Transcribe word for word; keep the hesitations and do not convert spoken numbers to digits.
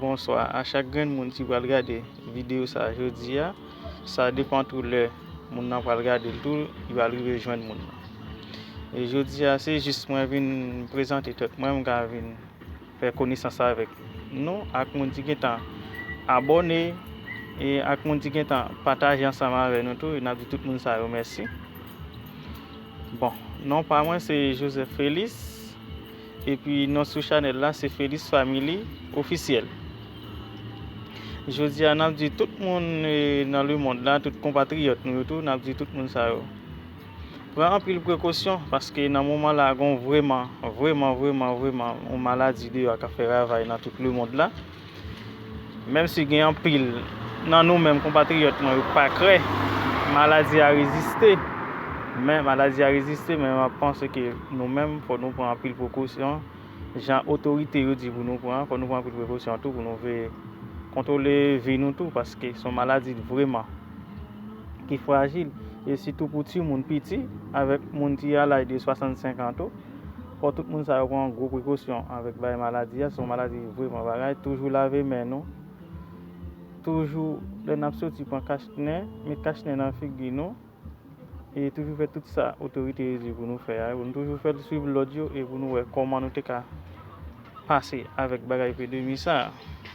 Bonswa a chak grenn moun ki pral gade videyo sa jodi a. Sa depann tou lè moun nan pral gade l tou, li pral rive jwenn moun nan. E jodi a se jis mwen vin prezante tèt mwen, m ka vin fè konesans avèk nou, ak moun ki gentan abòne, e ak moun ki gentan pataje ansanm avè nou tou, e n ap di tout moun sa yo mèsi. Bon, non pa mwen se Joseph Félix, epi non sou chanèl la se Félix Family Officiel. Jodi a n ap di tout moun, e, nan lemond la, tout konpatriyòt nou yo tou, n ap di tout moun sa yo pran anpil prekosyon, paske nan moman la gon vrèman, vrèman, vrèman, vrèman yon maladi deyò k ap fè ravaj nan tout lemond la. Menm si gen anpil nan nou menm konpatriyòt mwen yo pa kwè maladi a reziste, men maladi a reziste, men m ap panse ke nou menm fò nou pran anpil prekosyon. Jan otorite yo di pou nou pran, fò nou pran anpil prekosyon tou pou nou veye kontwole vi nou tou, paske se yon maladi vrèman ki frajil, e sitou pou timoun piti avèk moun ki a laj de swasannsenk an tou. Fò tout moun sa yo pran gwo prekosyon avèk bay maladi a. Se yon maladi vrèman bagay. Toujou lave men nou. Toujou, lè n ap soti, pran kach nen, met kach nen nan figi nou. E toujou fè tout sa otorite yo di pou nou fè a. Nou toujou fè l, swiv lòd yo, e pou nou wè kòman nou te ka pase avèk bagay epidemi sa a.